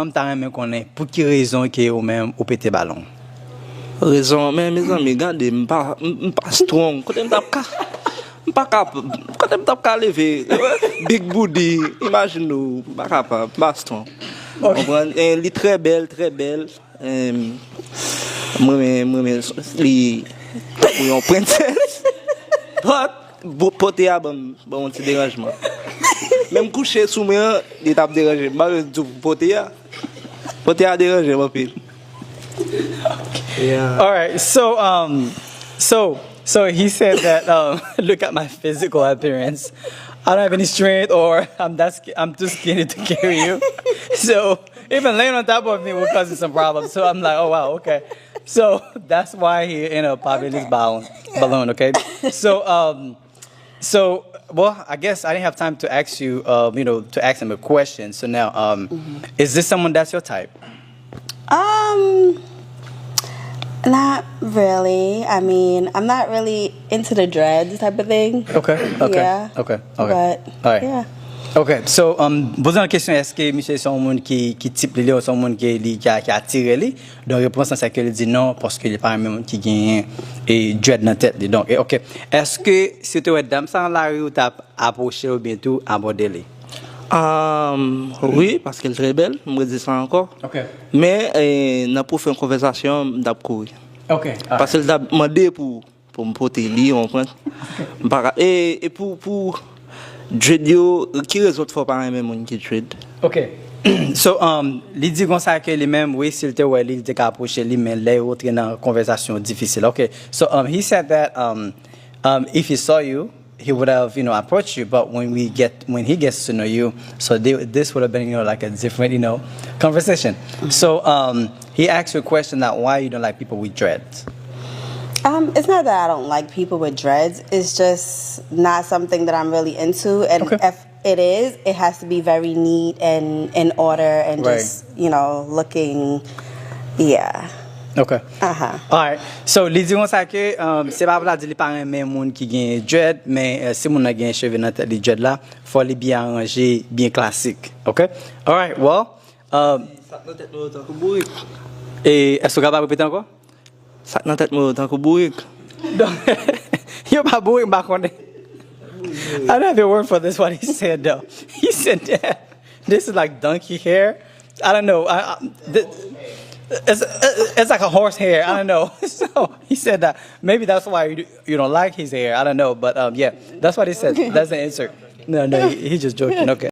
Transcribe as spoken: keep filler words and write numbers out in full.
M ta renmen konnen pou ki rezon ke ou menm ou pete balon. Rezon, men mezanmi, gade, m pa, m m pa strong. Kote m t ap ka, m pa ka, kote m t ap ka leve, big booty, imajine w, m pa kapab, m pa strong. Konprann? Eh, li trè bèl, trè bèl. Eh, m renmen, m renmen li tankou yon prensès. But, bo- pote a ban m, ban m yon ti deranjman. Menm kouche sou mwen an, li t ap deranje m. M pa bezwen di w pou pote a. Pote a deranje m anpil. Yeah. All right. So, um, so, so he said that, um, look at my physical appearance. I don't have any strength, or I'm that sk- I'm too skinny to carry you. So even laying on top of me will cause you some problems. So I'm like, oh wow, okay. So that's why he ended up popping this balloon. Balloon, okay. So, um, so, well, I guess I didn't have time to ask you, um, you know, to ask him a question. So now, um, is this someone that's your type? Um, not really. I mean, I'm not really into the dreads type of thing. Okay, okay, Yeah. okay, okay. But All right. Yeah. Ok, so, um, m poze yon kesyon, èske misye se yon moun ki, ki tip li, li, ou se yon moun ki, li, ki, a- ki atire li? Donk, repons lan se ke li di non, paske li pa renmen moun ki genyen e dread nan tèt li. Donk, e, ok. Èske si w te wè dam sa nan lari, ou t ap apwoche l oubyen tou abòde li? Um, wi, paske l trè bèl, m redi sa ankò. Ok. Men, eh, nan pwofon konvèsasyon, m t ap kouri. Ok. Paske l t ap mande pou, pou m pote li, ou konprann? M pa ka, e, e pou, pou dread yo, ki rezon t fè w pa renmen moun ki dread? Ok. So, um, li di konsa ke li menm, wi, si l te wè li, li te ka apwoche li, men lè yo rantre nan konvèsasyon difisil. Ok. So, um, he said that, um, um, if he saw you, he would have, you know, approached you. But when we get, when he gets to know you, so they, this would have been, you know, like a different, you know, conversation. So, um, he asked you a question that why you don't like people with dreads. Um, it's not that I don't like people with dreads. It's just not something that I'm really into. And Okay. If it is, it has to be very neat and in order and Right. Just, you know, looking, yeah. Ok. Uh-huh. Alright. So, li di konsa ke, um, se pa pou l di li pa renmen moun ki gen dread, men, eh, si moun nan gen cheve nan tèt li, dread la, fò li byen aranje, byen klasik. Ok? Alright, well, um, Sa k nan tèt mwen yo tankou bourik. E èske w kapab repete ankò? Sa k nan tèt mwen yo tankou bourik. Yo pa bourik, m pa konnen. I don't have a word for this, what he said, though. He said that this is like donkey hair. I don't know. I, I, th- it's, it's like a horse hair. I don't know. So he said that maybe that's why you, you don't like his hair. I don't know. But, um, yeah, that's what he said. That's the answer. No, no, he, he's just joking. Okay.